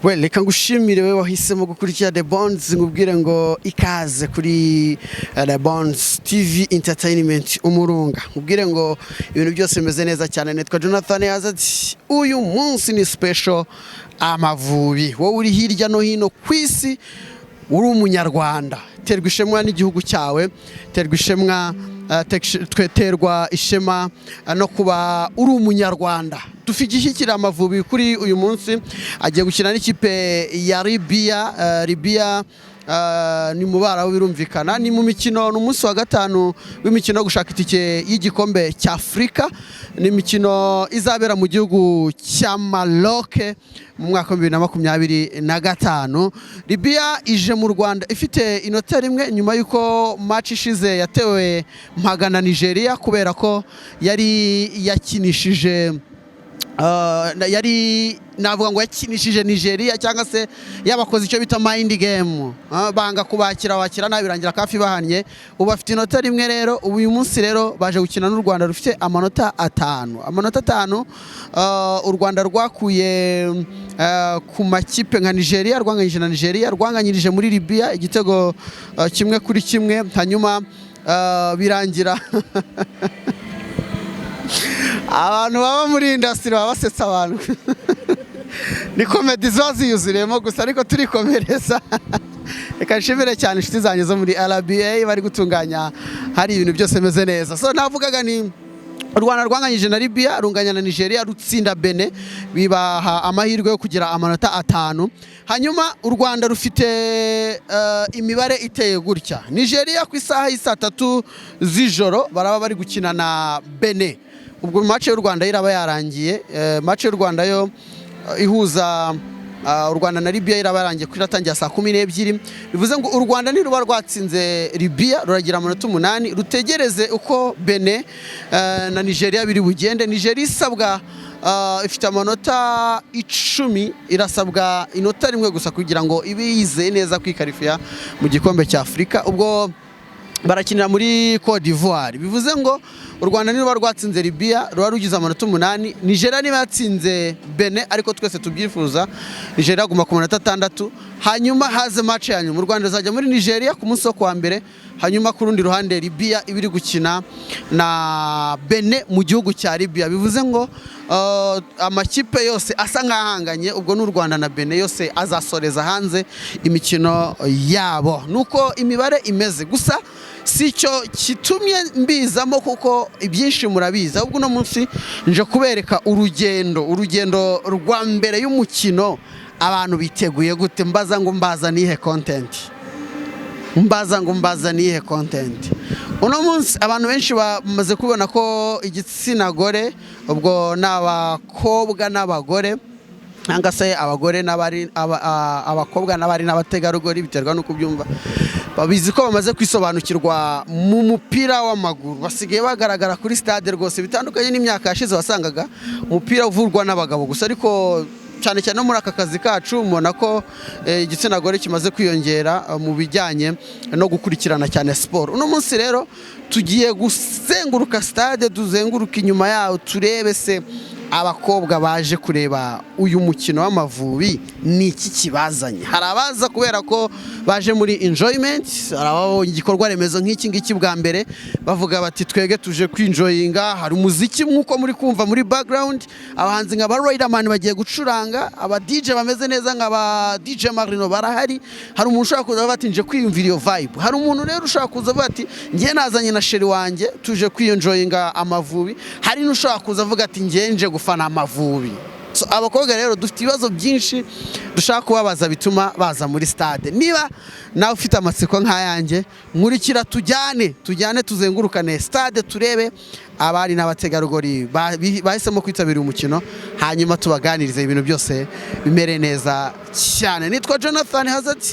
Well, reka ngushimire we wahisemo gukurikira The Bonds, ngubwire ngo ikaze kuri The Bonds TV Entertainment Umurunga. Ngubwire ngo ibintu byose bimeze neza cyane. Nitwa Jonathan Hazard. Uyu munsi ni special Amavubi. Wowe uri hirya no hino ku isi, uri Umunyarwanda, terwa ishema n'igihugu cyawe, terwa ishema terwa ishema no kuba uri Umunyarwanda. Dufite Amavubi kuri uyu munsi agiye gukina n'ikipe ya Libya. Libya ni mu Barabu, birumvikana. Ni mu mikino, ni umunsi wa gatanu w'imikino yo gushaka itike y'igikombe cya Afurika. Ni imikino izabera mu gihugu cya Maroc mu mwaka wa 2025. Libya ije mu Rwanda ifite inota rimwe nyuma y'uko match ishize yatewe mpaga na Nigeria, kubera ko yari yakinishije yari navuga ngo yakinishije Nigeria cyangwa se yabakoze icyo bita mind game. Banga kubakira, bakira nabi, birangira CAF bahannye. Ubu bafite inota rimwe rero. Ubu uyu munsi rero baje gukina n'u Rwanda rufite amanota 5, amanota 5 u Rwanda rwakuye ku makipe nka Nigeria, rwanganyije na Nigeria, rwanganyirije muri Libya igitego 1-1, hanyuma birangira. Abantu baba muri industry baba basetsa abantu, ni comedy ziba ziyuzuriyemo gusa, ariko turikomereza. Reka nshimire cyane inshuti zanjye zo muri RBA bari gutunganya, hari ibintu byose bimeze neza. So navugaga ni u Rwanda rwanganyije na Libya, runganya na Nigeria, rutsinda Benin, bibaha amahirwe yo kugira amanota 5. Hanyuma u Rwanda rufite imibare iteye gutya: Nigeria ku isaha y'i saa 3 z'ijoro baraba bari gukina na Benin. Ubwo match y'u Rwanda iraba yarangiye. Match y'u Rwanda yo ihuza u Rwanda na Libya iraba yarangiye kuko iratangira saa 12. Bivuze ngo u Rwanda niruba rwatsinze Libya ruragira amanota 8, rutegereze uko Benin na Nigeria biri bugende. Nigeria isabwa ifite amanota 10, irasabwa inota rimwe gusa kugira ngo ibe yizeye neza kwikarifiya mu gikombe cya Afurika. Ubwo barakinira muri Cote d'Ivoire. Bivuze ngo u Rwanda niruba rwatsinze Libya ruba rugize amanota 8. Nigeria niba yatsinze Benin, ariko twese tubyifuza, Nigeria aguma ku manota 6, hanyuma haze match ya nyuma. U Rwanda ruzajya muri Nigeria ku munsi wo kuwa mbere, hanyuma ku rundi ruhande Libya iba iri gukina na Benin mu gihugu cya Libya. Bivuze ngo amakipe yose asa nk'ahanganye, ubwo n'u Rwanda na Benin, yose azasoreza hanze imikino yabo. Nuko imibare imeze. Gusa si icyo kitumye mbizamo, kuko ibyinshi murabizi, ahubwo uno munsi nje kubereka urugendo rwa mbere y'umukino. Abantu biteguye gute? Mbaza ngo mbaza nihe content, mbaza ngo mbaza nihe content. Uno munsi abantu benshi bamaze kubona ko igitsina gore, ubwo ni abakobwa n'abagore cyangwa se abagore n'abari abakobwa n'abari n'abategarugori, biterwa n'uko ubyumva, babizi ko bamaze kwisobanukirwa mu mupira w'amaguru. Basigaye bagaragara kuri stade rwose, bitandukanye n'imyaka yashize wasangaga umupira uvurwa n'abagabo gusa. Ariko cyane cyane no muri aka kazi kacu mubona ko igitsina gore kimaze kwiyongera mu bijyanye no gukurikirana cyane siporo. Uno munsi rero tugiye guzenguruka stade, tuzenguruka inyuma yawo, turebe se abakobwa baje kureba uyu mukino w'Amavubi ni iki kibazanye. Hari abaza kubera ko baje muri enjoyment, hari ababonye igikorwa remezo nk'iki ngiki bwa mbere bavuga bati: "Twege tuje kwinjoyinga." Hari umuziki nk'uko muri kumva muri background, abahanzi nka ba Riderman bagiye gucuranga, aba DJ bameze neza nka ba DJ Marino barahari. Hari umuntu ushobora kuza avuga ati: "Nje kwiyumvira iyo vibe." Hari umuntu rero ushobora kuza avuga ati: "Njye nazanye na chéri wanjye, tuje kwiyonjoyinga Amavubi." Hari n'ushobora kuza avuga ati: "Njye nje gufana Amavubi." So, abakobwa rero dufite ibibazo byinshi dushaka kubabaza bituma baza muri stade. Niba nawe ufite amatsiko nk'ayanjye, nkurikira tujyane tuzengurukane stade, turebe abari n'abategarugori bahisemo kwitabira umukino, hanyuma tubaganirize, ibintu byose bimere neza cyane. Nitwa Jonathan Hazard.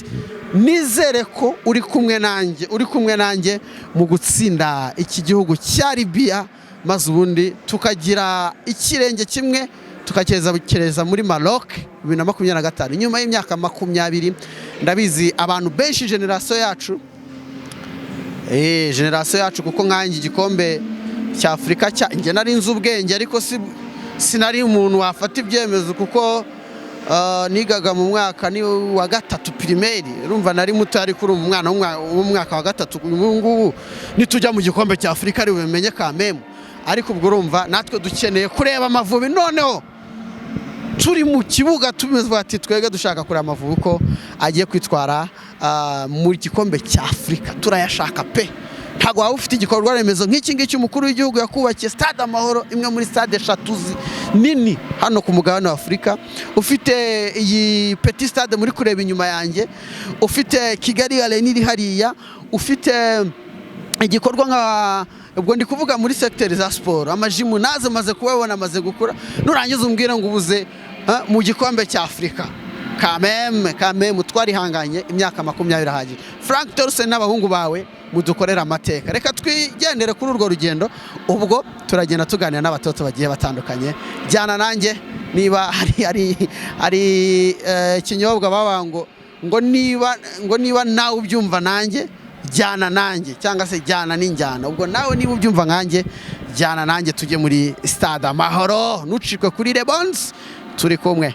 Nizere ko uri kumwe nanjye, uri kumwe nanjye mu gutsinda iki gihugu cya Libya, maze ubundi tukagira ikirenge kimwe tukacyereza muri Maroc 2025 nyuma y'imyaka 20. Ndabizi abantu benshi, génération yacu, génération yacu, kuko nkanjye igikombe cya Afurika cya njye nari nzi ubwenge, ariko si sinari umuntu wafata ibyemezo kuko Nigaga mu mwaka ni wa gatatu primaire, urumva nari muto, ariko uri umwana w'umwaka wa gatatu ubu ngubu nitujya mu gikombe cya Afurika ari bubimenye kamemu. Ariko ubwo urumva natwe dukeneye kureba Amavubi noneho turi mu kibuga, tumeze ati twebwe dushaka kureba Amavubi uko agiye kwitwara mu gikombe cya Afurika. Turayashaka pe. Ntabwo waba ufite igikorwa remezo nk'iki ngiki umukuru w'igihugu yakubakiye, Stade Amahoro, imwe muri stade eshatu nini hano ku mugabane wa Afurika, ufite iyi petit stade muri kureba inyuma yanjye, ufite Kigali Arena iri hariya, ufite igikorwa nka ubwo ndi kuvuga muri secteur za siporo, amajimu naze maze kubabona amaze gukura, nurangiza umbwire ngo ubuze mu gikombe cya Afurika. Kameme kameme, twarihanganye imyaka 20 ahagije. Frank Torsten n'abahungu bawe mudukorera amateka. Reka twigendere kuri urwo rugendo, ubwo turagenda tuganira n'abatoto bagiye batandukanye. Jyana nanjye. Niba hari ikinyobwa baba ngo niba nawe ubyumva nanjye, jyana nanjye, cyangwa se jyana n'injyana. Ubwo nawe niba ubyumva nkanjye, jyana nanjye tujye muri Stade Amahoro. Ntucikwe kuri Rebons, turi kumwe.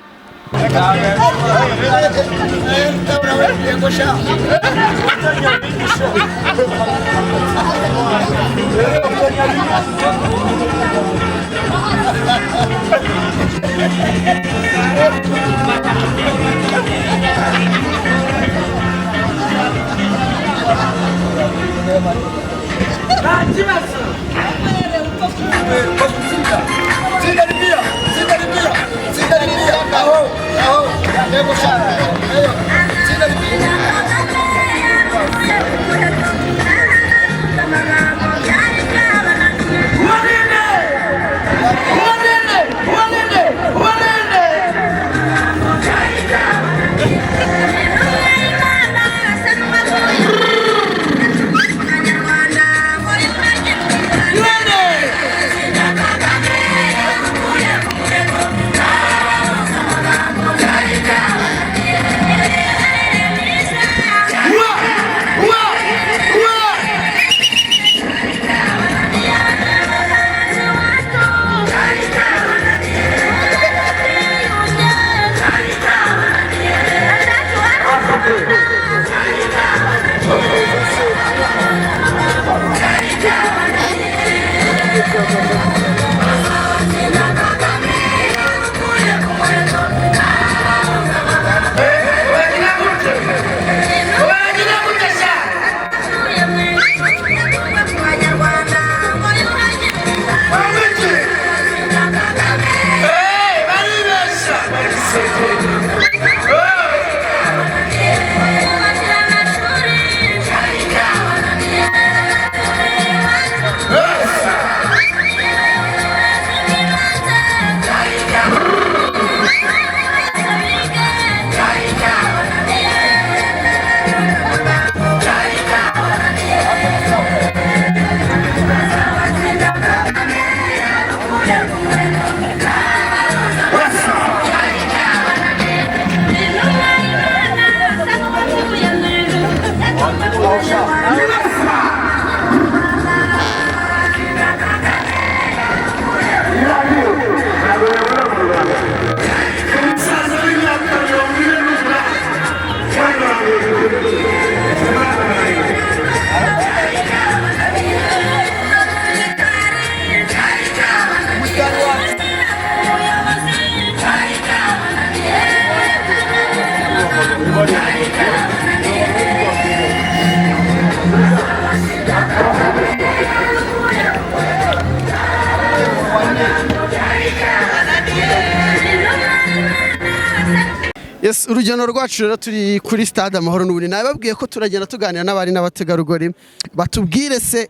Yes, urugendo rwacu rero turi kuri Stade Amahoro n'ubundi nababwiye ko turagenda tuganira n'abari n'abategarugori, batubwire se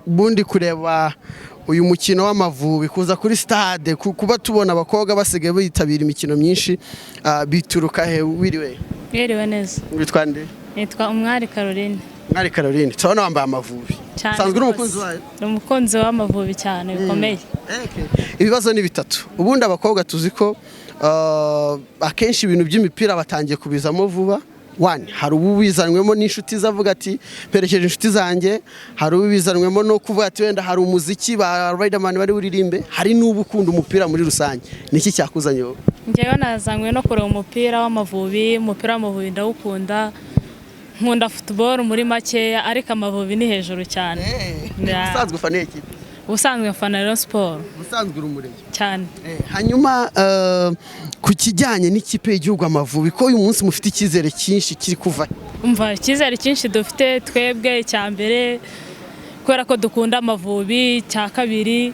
ubundi kureba uyu mukino w'Amavubi, kuza kuri stade, kuba tubona abakobwa basigaye bitabira imikino myinshi, bituruka he? Wiriwe? Mwiriwe neza. Witwa nde? Nitwa Umwari Caroline. Mwari Caroline, turabona wambaye Amavubi. Cyane. Usanzwe uri Rwose. umukunzi wayo? Ni umukunzi w'Amavubi cyane bikomeye. Okay. Ibibazo ni bitatu. Ubundi abakobwa tuzi ko akenshi ibintu by'imipira batangiye kubizamo vuba. One, hari ubizanwemo n'inshuti ze avuga ati mperekeje inshuti zanjye, hari ubizanwemo no kuvuga ati wenda hari umuziki ba Riderman bari buririmbe, hari n'uba ukunda umupira muri rusange. Niki cyakuzanye wowe? Njyewe nazanywe no kureba umupira w'Amavubi. Umupira w'Amavubi ndawukunda, nkunda football muri makeya, ariko Amavubi ni hejuru cyane. Yeah. Ubusanzwe ufana ikipe? Ubusanzwe mfana Rayon Sport. Ubusanzwe uri Umurenge? Cyane. Hanyuma ku kijyanye n'ikipe y'igihugu Amavubi, ko uyu munsi mufite icyizere cyinshi, kiri kuva? Umva, icyizere cyinshi dufite twebwe, icya mbere kubera ko dukunda Amavubi, icya kabiri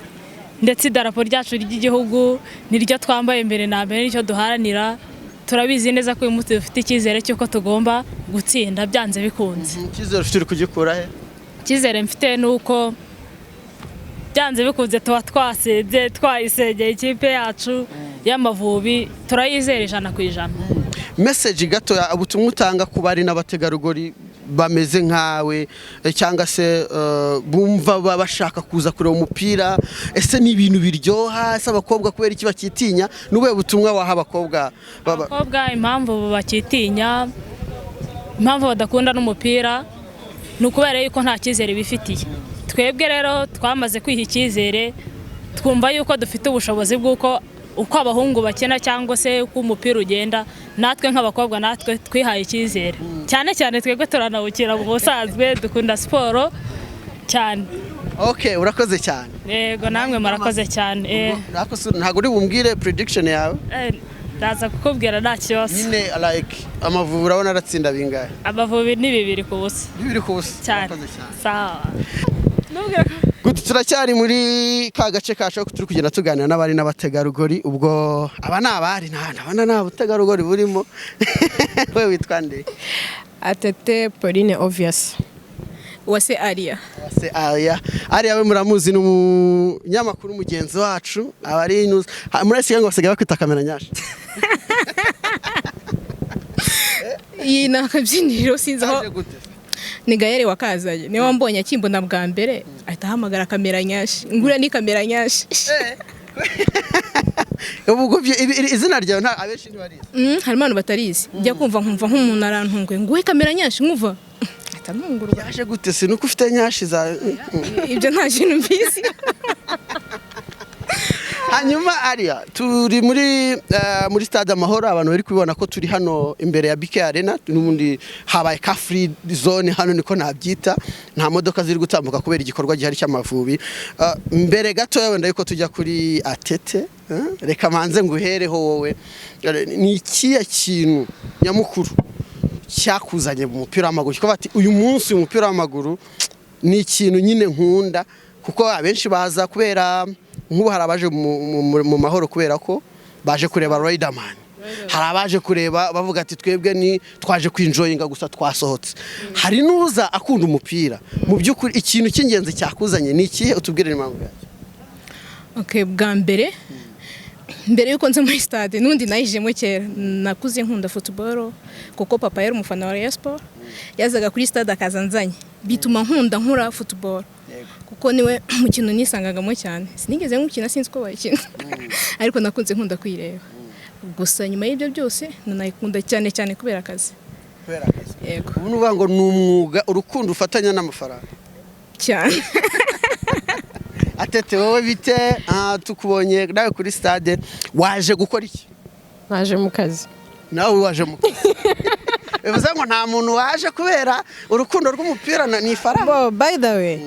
ndetse idarapo ryacu ry'igihugu niryo twambaye mbere na mbere, nicyo duharanira. Turabizi neza ko uyu munsi dufite icyizere cy'uko tugomba gutsinda byanze bikunze. Icyizere ufite uri kugikura he? Icyizere mfite ni uko byanze bikunze tuba twasenze, twayisengeye ikipe yacu y'Amavubi, turayizera 100%. Message gato, ubutumwa utanga ku bari n'abategarugori bameze nkawe, cyangwa se bumva baba bashaka kuza kureba umupira. Ese ni ibintu biryoha? Ese abakobwa kubera iki bakitinya? Ni ubuhe butumwa waha abakobwa Abakobwa impamvu bakitinya, impamvu badakunda n'umupira, ni ukubera yuko nta cyizere bifitiye. Twebwe rero twamaze kwiha icyizere, twumva yuko dufite ubushobozi bw'uko uko abahungu bakina cyangwa se uko umupira ugenda, natwe nk'abakobwa natwe twihaye icyizere cyane cyane. Twebwe turanawukina mu busanzwe, dukunda siporo cyane. Okay, urakoze cyane. Yego, namwe murakoze cyane. Ariko ntabwo uri bumbwire prediction yawe? Ndaza kukubwira, nta kibazo. Nyine like Amavubi urabona aratsinda bingahe? Amavubi ni 2-0. 2-0? Cyane. Urakoze cyane. Sawa. Gute, turacyari muri ka gace kacu aho turi kugenda tuganira n'abari n'abategarugori. Ubwo aba ni abari, nta ndabona nta butegarugori burimo. We witwa nde? Atete Pauline Obvious. Uwase Aria. Se Aria. Aria we muramuzi, ni umunyamakuru mugenzi wacu, aba ari news muri Kigali, ngo basigaye bakwita Kamera Nyashi. Iyi ni akabyiniriro, sinzi aho. Kaje gute? Ni Gayere wakazanye, niwe wambonye akimbona bwa mbere ahita ahamagara Kamera Nyashi, ngura ni Kamera Nyashi. Ubwo izina ryawe nta abenshi ntibarizi. Harimo abantu batarizi. Njya kumva nkumva nk'umuntu arantunguye ngo we Kamera Nyashi, nkumva ahita ntungurwa. Yaje gute? Si nuko ufite nyashi za? Ibyo nta kintu mbizi. Hanyuma Aria, turi muri stade Amahoro. Abantu bari kubibona ko turi hano imbere ya BK Arena. N'ubundi habaye car free zone hano, niko nabyita, nta modoka ziri gutambuka kubera igikorwa gihari cy'Amavubi. Mbere gato wenda yuko tujya kuri Atete, reka manze nguhereho wowe. Ni ikihe kintu nyamukuru cyakuzanye mu mupira w'amaguru, kuko bati uyu munsi umupira w'amaguru ni ikintu nyine nkunda? Kuko abenshi baza kubera nk'ubu hari abaje mu Mahoro kubera ko baje kureba Riderman, hari abaje kureba bavuga ati twebwe ni twaje kwinjoyinga gusa twasohotse, hari n'uza akunda umupira. Mu by'ukuri ikintu cy'ingenzi cyakuzanye ni ikihe? Utubwire impamvu yacyo. Okay, bwa mbere mbere yuko nza muri stade, n'undi nayijemo kera, nakuze nkunda football kuko papa yari umufana wa Rayon Sport, yazaga kuri stade akaza nzanye, bituma nkunda nkura football kuko niwe mukino nisangagamo cyane. Sinigeze nkukina, sinzi uko bayikina, ariko nakunze nkunda kuyireba gusa. Nyuma y'ibyo byose nanayikunda cyane cyane kubera akazi. Kubera akazi? Yego. Ubu ni ukuvuga ngo ni umwuga, urukundo ufatanya n'amafaranga. Cyane. Atete, wowe bite? Tukubonye nawe kuri stade, waje gukora iki? Naje mu kazi. Nawe waje mu kazi, bivuze ngo nta muntu waje kubera urukundo rw'umupira ni ifaranga. Bo, by the way,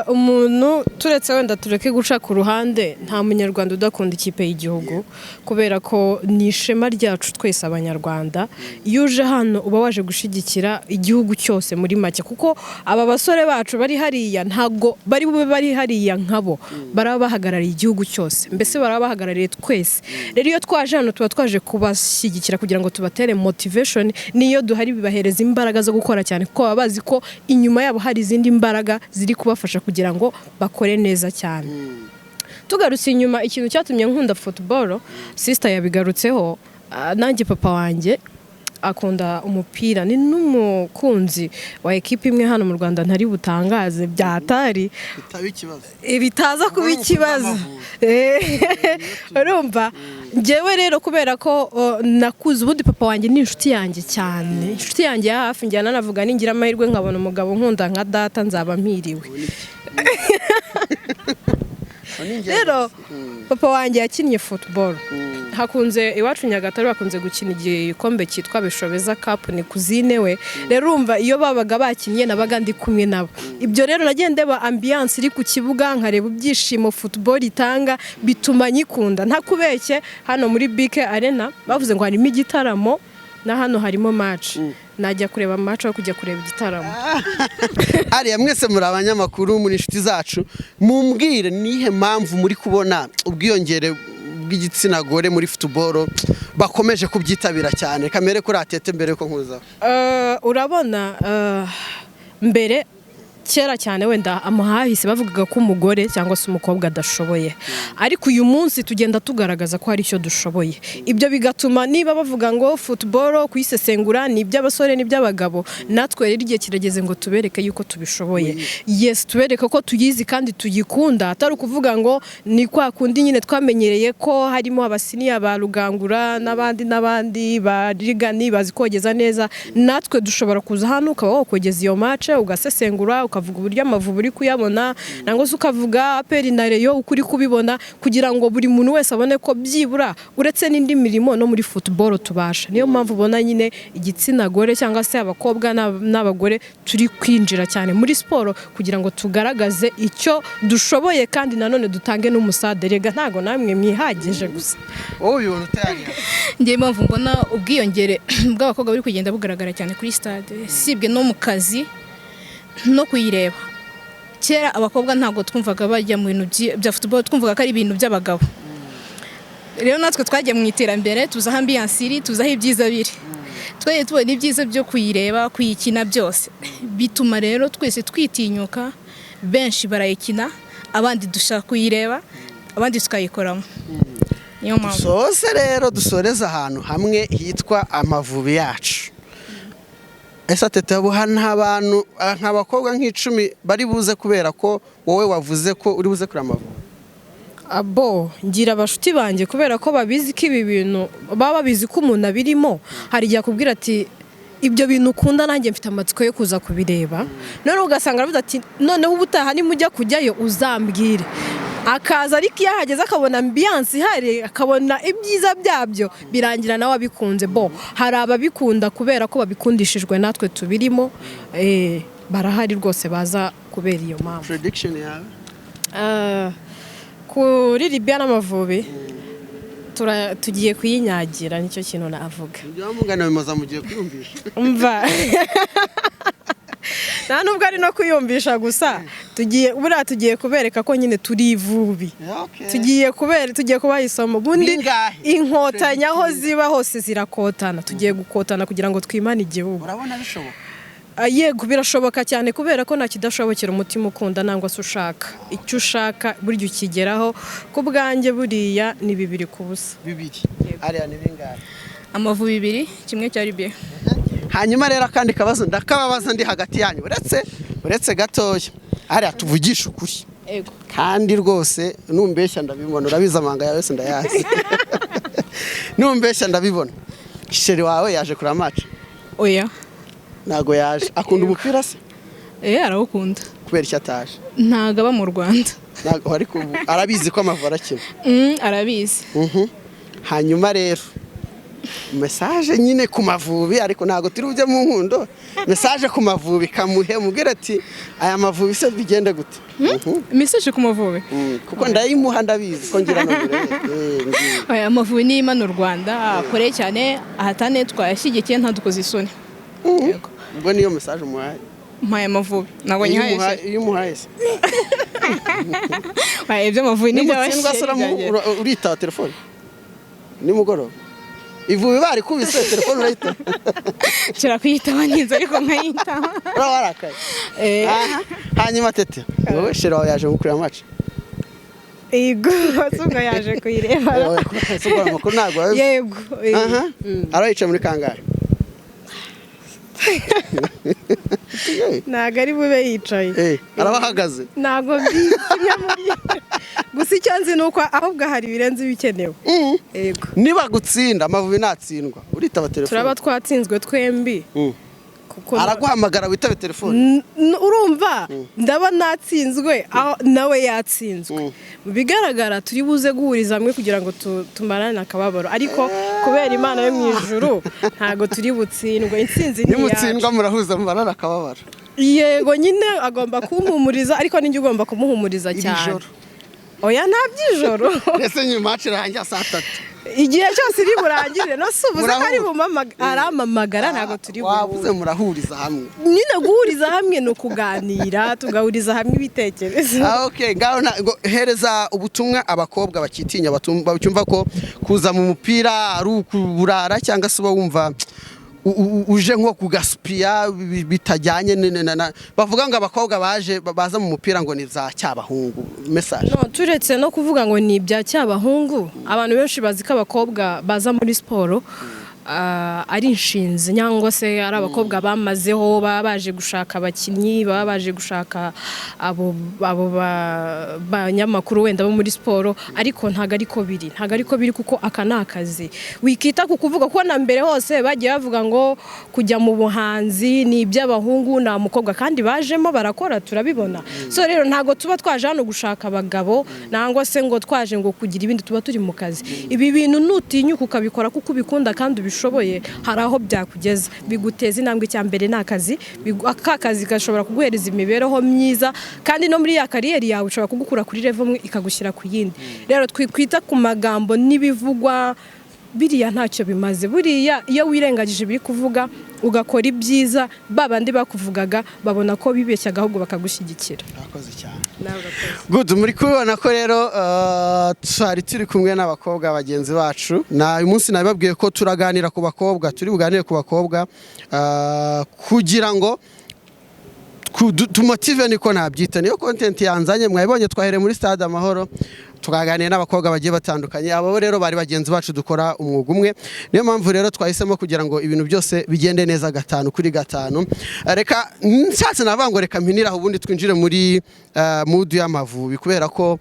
umuntu turetse wenda tureke guca ku ruhande, nta munyarwanda udakunda ikipe y'igihugu kubera ko ni ishema ryacu twese Abanyarwanda. Iyo uje hano uba waje gushyigikira igihugu cyose muri make, kuko aba basore bacu bari hariya ntabwo bari bube bari hariya nkabo, baraba bahagarariye igihugu cyose, mbese baraba bahagarariye twese. Rero iyo twaje hano tuba twaje kubashyigikira kugira ngo tubatere motivation. Niyo duhari bibahereza imbaraga zo gukora cyane, kuko baba bazi ko inyuma yabo hari izindi mbaraga ziri kubafasha kugira ngo bakore neza cyane. Tugarutse inyuma, ikintu cyatumye nkunda football, sister yabigarutseho, nanjye papa wanjye akunda umupira, ni n'umukunzi wa ekipa imwe hano mu Rwanda ntari butangaze byatari. Bitaba ikibazo. Bitaza kuba Ubwo ikibazo. Urumva njyewe rero kubera ko nakuze, ubundi papa wanjye ni inshuti yanjye cyane, inshuti yanjye ya hafi. Njyana navuga ningira amahirwe nkabona umugabo nkunda nka data nzaba mpiriwe. Rero papa wanjye yakinnye football. Hakunze iwacu Nyagatare bakunze gukina igikombe cyitwa Bishobeza Cup, ni cousine we. Rero urumva iyo babaga bakinnye nabaga ndi kumwe nabo. Ibyo rero nagiye ndeba ambiance iri ku kibuga, nkareba ibyishimo football itanga, bituma nyikunda. Ntakubeshye, hano muri BK Arena bavuze ngo harimo igitaramo na hano harimo match, najya kureba match aho kujya kureba igitaramo. Ariya mwese muri abanyamakuru, muri inshuti zacu, mumbwire nihe mpamvu muri kubona ubwiyongere bw'igitsina gore muri football bakomeje kubyitabira cyane? Kamere kuri Atete mbere yuko nkuzaho. Urabona, mbere kera cyane wenda amahahise bavugaga ko umugore cyangwa se umukobwa adashoboye, ariko uyu munsi tugenda tugaragaza ko hari icyo dushoboye. Ibyo bigatuma niba bavuga ngo football kuyisesengura ni iby'abasore n'iby'abagabo, natwe rero igihe kirageze ngo tubereke yuko tubishoboye. Yes, tubereke ko tuyizi kandi tuyikunda, atari ukuvuga ngo ni kwa kundi nyine twamenyereye ko harimo abasiniya ba Rugangura n'abandi n'abandi ba Rigani bazi kogeza neza. Natwe dushobora kuza hano ukaba wakogeza iyo match, ugasesengura, ukavuga uburyo Amavubi uri kuyabona, nangwa se ukavuga APR na Rayon uko uri kubibona, kugira ngo buri muntu wese abone ko byibura uretse n'indi mirimo no muri football tubasha. Niyo mpamvu ubona nyine igitsina gore cyangwa se abakobwa n'abagore turi kwinjira cyane muri siporo kugira ngo tugaragaze icyo dushoboye, kandi nanone dutange n'umusade. Rega ntago namwe mwihagije gusa. Wowe ubibona utayariya? Ngewe impamvu mbona ubwiyongere bw'abakobwa buri kugenda bugaragara cyane kuri stade, sibwe no mu kazi no kuyireba, kera abakobwa ntabwo twumvaga bajya mu bintu bya football, twumvaga ko ari ibintu by'abagabo. Rero natwe twagiye mu iterambere, tuzi aho ambiance iri, tuzi aho ibyiza biri, twagiye tubona ibyiza byo kuyireba, kuyikina, byose bituma rero twese twitinyuka. Benshi barayikina, abandi dushaka kuyireba, abandi tukayikoramo. Niyo mpamvu. Dusoze rero, dusoreze ahantu hamwe hitwa Amavubi yacu. Ese Atete, ubu nta bantu nk'abakobwa nk'icumi bari buze kubera ko wowe wavuze ko uri buze kureba Amavubi? Abo ngira abashuti banjye, kubera ko babizi ko ibi bintu baba babizi ko umuntu abirimo, hari igihe akubwira ati: "Ibyo bintu ukunda nanjye mfite amatsiko yo kuza kubireba." Noneho ugasanga aravuze ati: "Noneho ubutaha nimujya kujyayo uzambwire." Akaza, ariko iyo ahageze akabona ambiance ihari, akabona ibyiza byabyo, birangira nawe abikunze. Bo hari ababikunda kubera ko babikundishijwe natwe tubirimo, barahari rwose baza kubera iyo mpamvu. Prediction yawe? Kuri Libya n'Amavubi, tugiye kuyinyagira, nicyo kintu navuga. Ibyo mugana bimaze mugiye kwiyumvisha. Umva, nta nubwo ari no kwiyumvisha gusa, tugiye buriya tugiye kubereka ko nyine turi ivubi. Tugiye kubaha isomo ubundi. Bingahe? Inkotanyi aho ziba hose zirakotana. Tugiye gukotana kugira ngo twimane igihugu. Urabona bishoboka? Yego, birashoboka cyane, kubera ko nta kidashobokera umutima ukunda nangwa se ushaka. Icyo ushaka burya ukigeraho. Ku bwanjye buriya ni 2-0. Bibiri. Ariya ni bingahe? Amavubi 2-1 cya Libya. Hanyuma rero akandi kabazo ndakababaza ndi hagati yanyu, uretse gatoya. Ariya, tuvugishe ukuri. Ego. Kandi rwose numbeshya ndabibona, urabizi amanga yawe yose ndayazi. Numbeshya ndabibona. Chéri wawe yaje kureba match? Oya. Ntago yaje. Akunda umupira se? Eh, arawukunda. Kubera icyo ataje? Ntago aba mu Rwanda. Ntago, ariko ubu arabizi ko Amavubi arakina? Arabizi. Hanyuma rero message nyine ku Mavubi, ariko ntabwo turi bujye mu nkundo. Message ku Mavubi kamuhe, mubwire ati aya Mavubi se bigende gute? Message ku Mavubi? Kuko ndayimuha, ndabizi ko ngira nomero ye. Ngiye. Aya Mavubi ni imana u Rwanda, akore cyane, ahatane, twayashyigikiye, ntadukoze isoni. Yego. Ubwo niyo message umuhaye? Mpaye Amavubi, ntabwo Iyo nyihaye. iyo umuhaye se? Aya iby'Amavubi ni Nimutsindwa se iby'abashyeri byanjye. uritaba telefone nimugoroba? Ivubi barikubise, telefone urayitaba? Nshobora kuyitaba ntinze, ariko nkayitaba. Uraba warakaye. Eh. Aha. Hanyuma Tete, wowe chéri wawe yaje gukurira match? Yego, se ubwo yaje kuyireba? Se ubwo amakuru ntabwo wabizi? Yego. Aha. Arayicaye muri kangahe? Ntabwo ari bube yicaye. Araba ahagaze? Ntabwo mbizi kimwe muri gusa, icyo nzi ni uko ahubwo hari ibirenze ibikenewe. Yego. Niba gutsinda, Amavubi natsindwa, uritaba telefone? Turaba twatsinzwe twembi. Kuko Araguhamagara witabe telefone? Urumva ndaba natsinzwe, aho nawe yatsinzwe. Mu bigaragara turi buze guhuriza hamwe kugira ngo tumarane akababaro, ariko kubera Imana yo mu ijuru ntabwo turi butsindwe. Intsinzi ni iyacu. Nimutsindwa murahuza mumarane akababaro? Yego nyine, agomba kumpumuriza, ariko ninjye ugomba kumuhumuriza Iri cyane. joro? Oya, nta by'ijoro. Ese nyuma match irangira saa 3? Igihe cyose iri burangirire. No si ubuze ko ari arampamagara, ntabwo turi Wabuze buhure. Murahuriza hamwe. Nyine guhuriza hamwe ni ukuganira, tugahuriza hamwe ibitekerezo. Ah, okay, ngaho ngo hereza ubutumwa abakobwa bakitinya, bacyumva ko kuza mu mupira ari ukuburara, cyangwa se uba wumva uje nko kugasupiya bitajyanye bavuga ngo abakobwa baje baza mu mupira ngo ni za cyabahungu. Message. No, turetse no kuvuga ngo ni ibya cyabahungu, abantu benshi bazi ko abakobwa baza muri siporo ari inshinzi, cyangwa se ari abakobwa bamazeho, baba baje gushaka abakinnyi, baba baje gushaka abo banyamakuru wenda bo muri siporo, ariko ntabwo ariko biri, ntabwo ariko biri, kuko aka ni akazi. Wikita ku kuvuga, kuko na mbere hose bagiye bavuga ngo kujya mu buhanzi ni iby'abahungu, nta mukobwa, kandi bajemo barakora, turabibona. So rero ntabwo tuba twaje hano gushaka abagabo, nangwa se ngo twaje ngo kugira ibindi, tuba turi mu kazi. Ibi bintu nutinyuka ukabikora kuko ubikunda kandi ubishoboye, hari aho byakugeza, biguteza intambwe. Icya mbere ni akazi. Aka kazi gashobora kuguhereza imibereho myiza, kandi no muri ya career yawe ushobora kugukura kuri level imwe ikagushyira ku yindi. Rero twikwita ku magambo n'ibivugwa, biriya ntacyo bimaze. Buriya iyo wirengagije ibiri kuvuga ugakora ibyiza, ba bandi bakuvugaga babona ko bibeshyaga, ahubwo bakagushyigikira. Murakoze cyane. Nawe urakoze. Good, muri kubibona ko rero twari turi kumwe n'abakobwa bagenzi bacu. Na uyu munsi nabibabwiye ko turaganira ku bakobwa, turi buganire ku bakobwa kugira ngo tumotive, niko nabyita, niyo content yanzanye. Mwabibonye, twahereye muri Stade Amahoro, tukaganira n'abakobwa bagiye batandukanye. Abo rero bari bagenzi bacu dukora umwuga umwe, niyo mpamvu rero twahisemo kugira ngo ibintu byose bigende neza gatanu kuri gatanu. Reka nshatse navuga ngo reka mpinire aho, ubundi twinjire muri mood y'Amavubi, kubera ko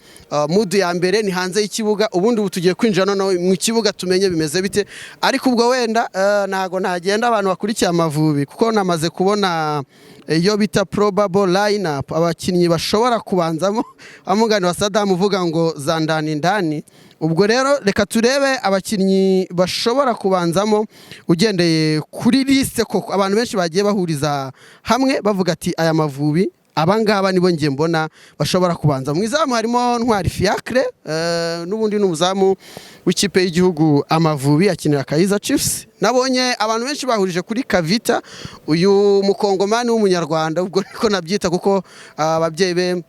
mood ya mbere ni hanze y'ikibuga. Ubundi ubu tugiye kwinjira noneho mu kibuga, tumenye bimeze bite. Ariko ubwo wenda ntago nagenda abantu bakurikiye Amavubi, kuko namaze kubona iyo bita probable lineup, abakinnyi bashobora kubanzamo, amugani wa Saddam uvuga ngo za ndani ndani. Ubwo rero reka turebe abakinnyi bashobora kubanzamo ugendeye kuri liste koko abantu benshi bagiye bahuriza hamwe, bavuga ati aya Mavubi abangaba nibo ngiye mbona bashobora kubanza. Mu izamu harimo Ntwari Fiacre, n'ubundi ni umuzamu w'ikipe y'igihugu Amavubi, akinira Kaizer Chiefs. Nabonye abantu benshi bahurije kuri Kavita, uyu mukongomani w'umunyarwanda, ubwo niko nabyita, kuko ababyeyi be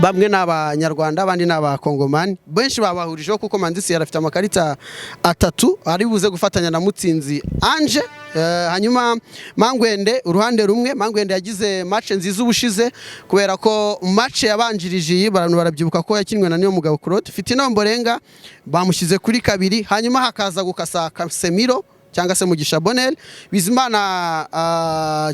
bamwe ni abanyarwanda, abandi ni abakongomani. Benshi babahurijeho kuko Manzi Thierry afite amakarita atatu, ari buze gufatanya na Mutsinzi Ange. Hanyuma Mangwende uruhande rumwe. Mangwende yagize match nziza ubushize, kubera ko match yabanjirije iyi abantu barabyibuka ko yakinwe na Niyomugabo Claude. Fitina Ombolenga bamushyize kuri kabiri, hanyuma hakaza gukasa Casemiro cyangwa se Mugisha Bonel, Bizimana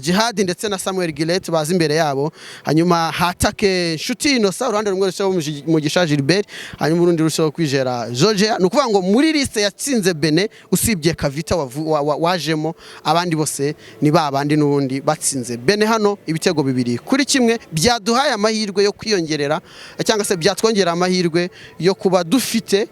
Jihad ndetse na Samuel Gueulette baza imbere yabo. Hanyuma hatake Nshuti Innocent, uruhande rumwe rushaho Mugisha Gilbert, hanyuma urundi rushaho Kwizera Jojea. Ni ukuvuga ngo muri liste yatsinze Benin, usibye Kavita wajemo, abandi bose ni ba bandi n'ubundi batsinze Benin hano ibitego 2-1, byaduhaye amahirwe yo kwiyongerera, cyangwa se byatwongerera amahirwe yo kuba dufite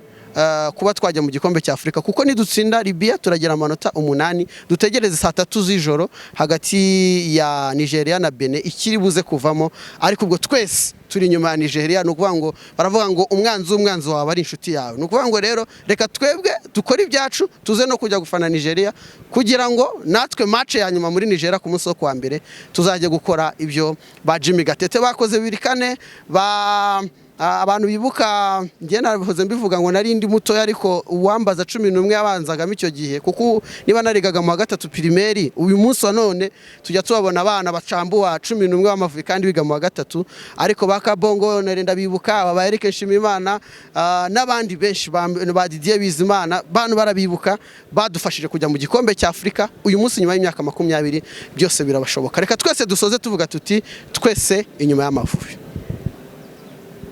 kuba twajya mu gikombe cya Afurika, kuko nidutsinda Libya turagira amanota 8. Dutegereze saa 3 z'ijoro hagati ya Nigeria na Benin ikiri buze kuvamo, ariko ubwo twese turi inyuma ya Nigeria. Ni ukuvuga ngo baravuga ngo umwanzi w'umwanzi wawe ari inshuti yawe. Ni ukuvuga ngo rero reka twebwe dukore ibyacu, tuze no kujya gufana Nigeria, kugira ngo natwe match ya nyuma muri Nigeria ku munsi wo kuwa mbere tuzajye gukora ibyo ba Jimmy Gatete bakoze 2004. Ba abantu bibuka, njye nabihoze mbivuga ngo nari ndi mutoya, ariko uwambaza 11 yabanzagamo icyo gihe, kuko niba narigaga mu wa gatatu primaire, uyu munsi wa none tujya tubabona abana bacambuwa 11 b'Amavubi kandi biga mu wa gatatu. Ariko ba Kabongo narenda bibuka, aba ba Eric Nshimiyimana n'abandi benshi ba Didier Bizimana, bantu barabibuka, badufashije kujya mu gikombe cya Afurika. Uyu munsi nyuma y'imyaka 20 byose birabashoboka. Reka twese dusoze tuvuga tuti twese inyuma y'Amavubi.